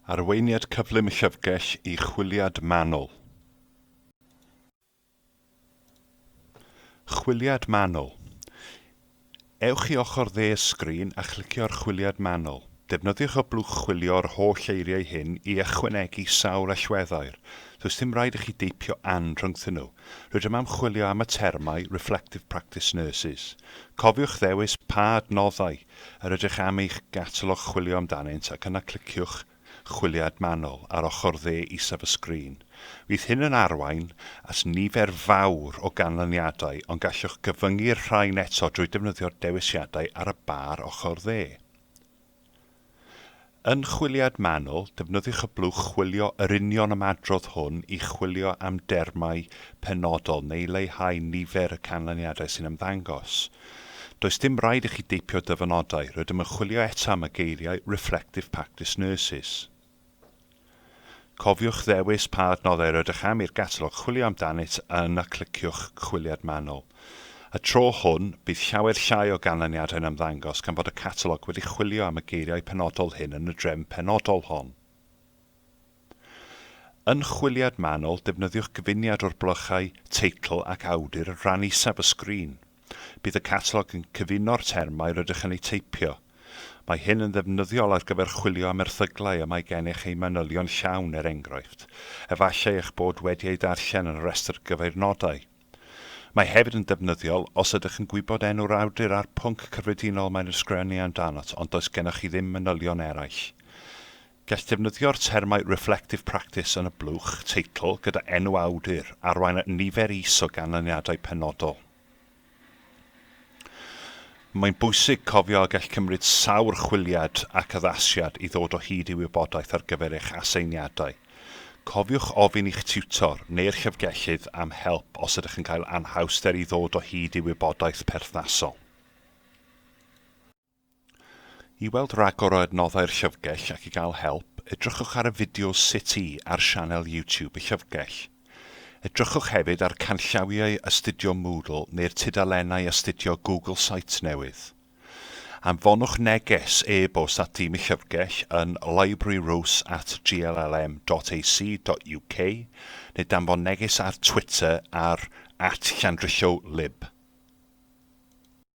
Arweiniad cyflym y llyfrgell i chwiliad manwl. Chwiliad manwl. Ewch i ochr dde y sgrin a chlicio ar Chwiliad manwl. Defnyddiwch y blwch chwilio o'r holl eiriau hyn i ychwanegu sawl allweddair. Does dim rhaid i chi deipio and rhyngthyn nhw. Rydym am chwilio am y termau Reflective Practice Nurses. Cofiwch ddewis pa adnoddau yr ydych am eich gatalog chwilio amdanynt ac yna cliciwch Chwiliad manwl ar ochr dde isaf y sgrin. Fydd hyn yn arwain at nifer fawr o ganlyniadau ond gallwch gyfyngu'r rhain eto drwy defnyddio'r dewisiadau ar y bar ochr dde. Yn Chwiliad manwl, defnyddiwch y blwch chwilio yr union ymadrodd hwn i chwilio am dermau penodol neu leihau nifer y canlyniadau sy'n ymddangos. Does dim rhaid i chi deipio dyfynodau, rydym yn chwilio eto am y geiriau Reflective Practice Nurses. Cofiwch ddewis pa adnoddau rydych am i'r gatalog chwilio amdanynt a yna cliciwch Chwiliad Manwl. Y tro hwn, bydd llawer llai o ganlyniadau'n ymddangos gan fod y catalog wedi chwilio am y geiriau penodol hyn yn y drefn penodol hon. Yn chwiliad manwl, defnyddiwch gyfuniad o'r blychau teitl ac awdur yn rhan isaf y sgrin. Bydd y catalog yn cyfuno'r termau rydych yn eu teipio. Mae hyn yn ddefnyddiol ar gyfer chwilio am erthyglau y mae gennych eu manylion llawn, er enghraifft. Efallai eich bod wedi eu darllen yn y rhestr gyfeirnodau. Mae hefyd yn ddefnyddiol os ydych yn gwybod enw'r awdur a'r pwnc cyffredinol mae'n ysgrifennu amdano ond does gennych chi ddim manylion eraill. Gall defnyddio'r termau reflective practice yn y blwch teitl gyda enw awdur arwain at nifer is o ganlyniadau penodol. Mae'n bwysig cofio y gall cymryd sawl chwiliad ac addasiad i ddod o hyd i wybodaeth ar gyfer eich aseiniadau. Cofiwch ofyn i'ch tiwtor neu'r llyfrgellydd am help os ydych yn cael anhawster i ddod o hyd i wybodaeth perthnasol. I weld rhagor o adnoddau'r llyfrgell ac i gael help, edrychwch ar y fideo Sut i ar sianel YouTube y llyfrgell. Edrychwch hefyd ar canllawiau astudio Moodle neu'r tudalennau astudio Google Sites newydd. Anfonwch neges e-bost at dîm y llyfrgell yn libraryrose at gllm dot ac dot uk neu danfon neges ar Twitter ar at llandrillo lib.